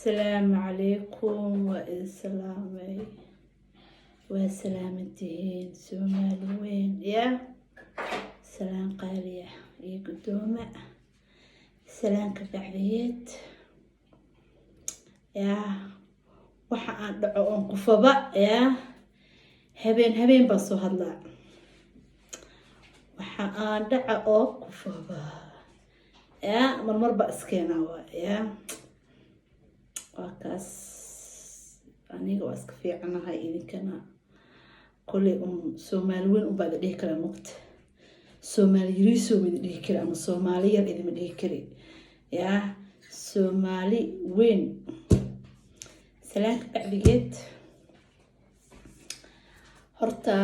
Asalaamu calaykum. Waa idin salaamay, waa salaamantihiin, Soomaali weyn. Yaa salaan qaaliya iyo guddooma. Salaanka bacdiyeed, yaa waxa aan dhaco oon kufaba, yaa habeen habeen baan soo hadlaa. Waxa aan dhaca oo kufaba, yaa marmar baa iskeenaa. Waa yaa waa kaas. Aniga waa iska fiicanahay, idinkana koley un Soomaali weyn unbaa idin dhihi karaa. Mugta Soomaali yariisoo ma idin dhihi kari, ama Soomaali yar idima dhihi kari. Yaa Soomaali weyn, salaanka bacdigeed, horta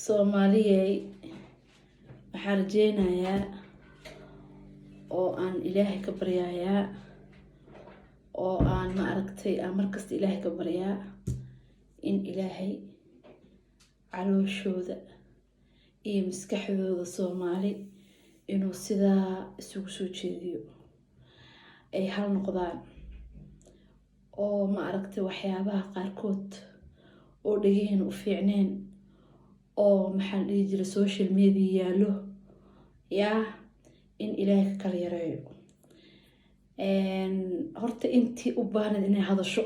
Soomaaliyey, waxaan rajeynayaa oo aan Ilaahay ka baryayaa oo aan, ma aragtay, aan markasta Ilaahay ka baryaa in Ilaahay calooshooda iyo maskaxdooda Soomaali inuu sidaa isugu soo jeediyo, ay hal noqdaan, oo, ma aragtay, waxyaabaha qaarkood oo dhegaheyna u fiicneen oo, maxaa la dhihi jira, social media yaallo, yaa in Ilaahay ka kala yareeyo. Horta intii u baahnayd inay hadasho,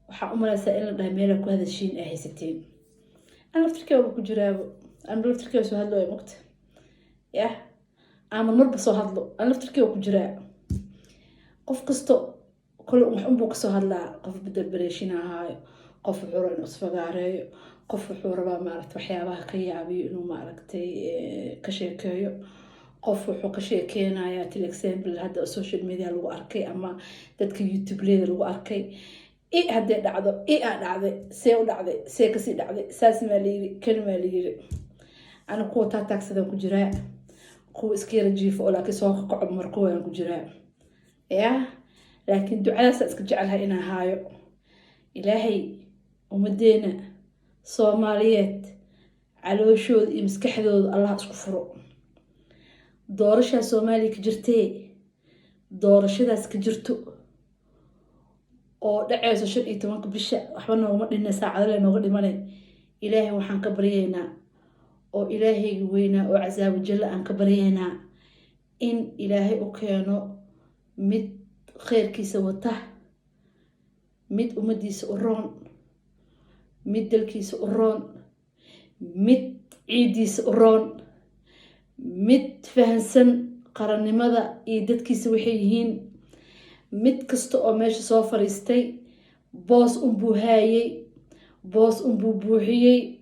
waxaa u maleysaa in la dhahay meelaa ku hadashiin ay haysateen. An laftirkee ku jiraabo, an laftirkee soo hadlo, mugta yah ama marba soo hadlo, an laftirkee ku jiraa. Qof kasto kole wax unbuu kasoo hadlaa. Qof bedel bareeshin ahaayo, qof wuxuu rabaa inuu isfagaareeyo, qof wuxuu rabaa, maaragtay, waxyaabaha ka yaabiyo inuu, maaragtay, ka sheekeeyo, qof wuxuu ka sheekeynayaa til example hadda social media lagu arkay ama dadka YouTube-leyda lagu arkay. I haddee dhacdo, i aa dhacday, see u dhacday, see kasii dhacday, saas maa layiri, kan maa layiri. Ani kuwa taa taagsadaan ku jiraa, kuwa iska yara jiifo oo laakiin soo kakaco markuwaan ku jiraa. Ya laakiin ducadaasa iska jecelahay inaan haayo. Ilaahay ummadeena Soomaaliyeed calooshooda iyo maskaxdooda Allah isku furo. Doorashaa Soomaaliya ka jirtee, doorashadaas ka jirto oo dhaceyso 15-ka bisha, waxba noogama dhinna, saacadale nooga dhimane. Ilaahay waxaan ka baryaynaa oo Ilaahayga weynaa oo casaawajalla aan ka baryaynaa in Ilaahay u keeno mid kheyrkiisa wata, mid ummadiisa u roon, mid dalkiisa u roon, mid ciidiisa u roon, mid fahansan qarannimada iyo dadkiisa waxay yihiin. Mid kasta oo meesha soo fadhiistay boos unbuu haayay, boos unbuu buuxiyey.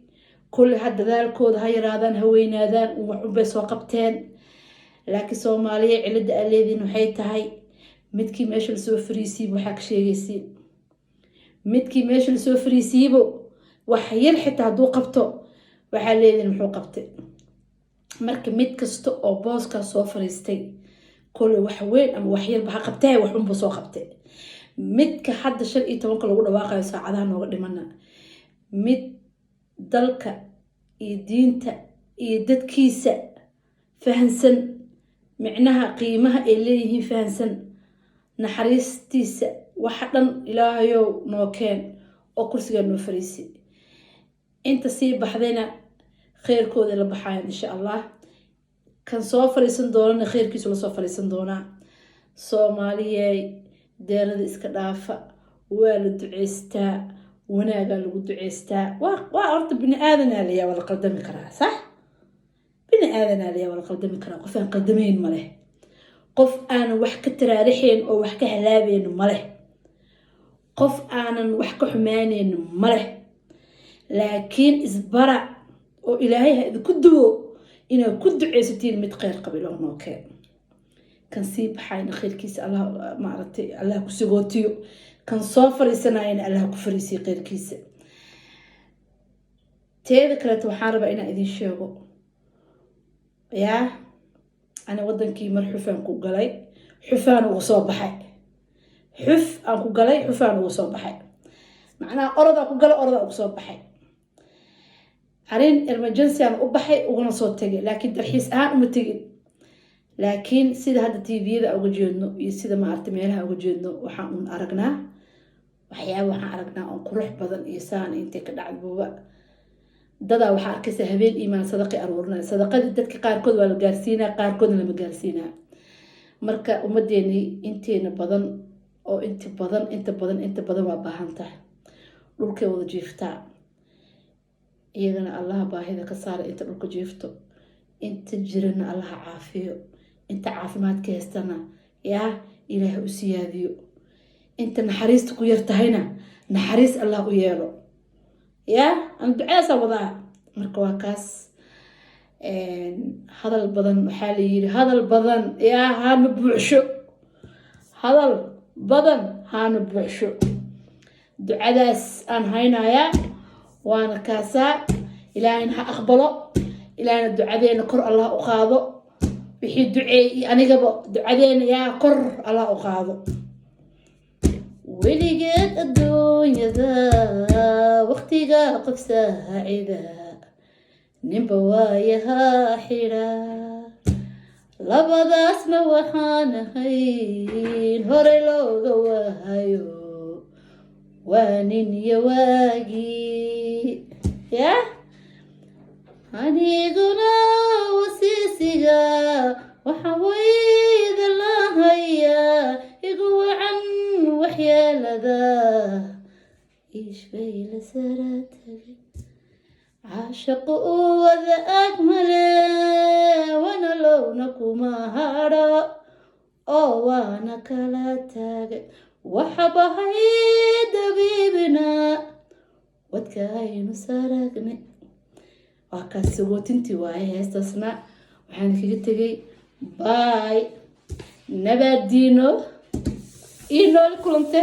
Kulli ha dadaalkooda ha yaraadaan, ha weynaadaan, wax unbay soo qabteen. Laakiin Soomaaliya, cilada aa leediin waxay tahay midkii meesha lasoo fariisiibo waxaa ka sheegaysiin. Midkii meesha lasoo fariisiibo wax yar xitaa hadduu qabto, waxaa leediin muxuu qabtay? Marka mid kasta oo booskaas soo fariistay koley wax weyn ama wax yarba ha qabtee, wax unbuu soo qabtay. Midka hadda 15-ka lagu dhawaaqayo, saacadaha nooga dhimana, mid dalka iyo diinta iyo dadkiisa fahansan, micnaha qiimaha ay leeyihiin fahansan, naxariistiisa waxa dhan Ilaahayow noo keen oo kursigaa noo fariisi. Inta sii baxdayna kheyrkooda la baxayan, insha Allah. Kan soo fariisan doonana kheyrkiisu lasoo fariisan doonaa. Soomaaliyey, deerada iska dhaafa. Waa la duceystaa, wanaagaa lagu duceystaa. Waa horta bini aadanaa layaa, waa la qaldami karaa, sax. Bini aadanaa layaa, waa la qaldami karaa. Qof aan qaldamayn maleh, qof aanan wax ka taraarixayn oo wax ka halaabeyn maleh, qof aanan wax ka xumaaneyn maleh. Laakiin isbara oo Ilaahay ha idinku duwo inaad ku duceysatiin mid kheyr qaba Ilaah noo keen. Kan sii baxayna kheyrkiisa Allah, maaragtay, Allah ku sagootiyo. Kan soo fariisanayana Allah ku fariisiyo kheyrkiisa. Teeda kaleeto, waxaan rabaa inaan idin sheego, yaa ani wadankii mar xufaan ku galay, xufaan ugu soo baxay. Xuf aan ku galay, xufaan ugu soo baxay, macnaha orodaa ku galay, orodaa ugu soo baxay. Arrin emergency aan u baxay, uguna soo tegay, laakiin dalxiis ahaan uma tegin. Laakiin sida hadda TV-yada uga jeedno iyo sida maaragtay meelaha uga jeedno, waxaan un aragnaa waxyaaba, waxaan aragnaa oon qurux badan iyo saan intay ka dhacdbuuba. Dadaa waxaa arkaysa habeen iimaan sadaqay aruurinaya. Sadaqadii dadka qaarkood waa la gaarsiinaa, qaarkoodna lama gaarsiinaa. Marka ummadeeni inteena badan oo inta badan, inta badan, inta badan waa baahan tahay, dhulkay wada jiiftaa. Iyagana Allaha baahida ka saara inta dhulka jiifto, inta jirana Allaha caafiyo, inta caafimaadka haystana yaa Ilaahay u siyaadiyo, inta naxariista ku yar tahayna naxariis Allah u yeelo. Yaa ana ducadaasaa wadaa. Marka waa kaas. Hadal badan waxaa la yiri, hadal badan yaa haana buuxsho, hadal badan haana buuxsho. Ducadaas aan haynayaa waana kaasaa. Ilaahayna ha aqbalo, Ilaahayna ducadeena kor Allah u qaado. Wixii duceey iyo anigaba ducadeena yaa kor Allah u qaado. Weligeed adduunyada waqtiga qof saacida, ninba waayahaa xidha. Labadaasna waxaan ahayn horey looga waayo, waa nin iyo waagii. Yah, aniguna wasiisiga waxa wayda lahayaa igu wacan waxyeelada ishbay la sara tagay. Caashaqu uu wada ag male, wana lowna kuma hadho oo waana kala taagay. Waxbahay dabiibina wadka aynu saragnay. Waa kaas, sagootintii waaye heestaasna. Waxaan kaga tegay baay, nabaadiino iyo nooli kulante.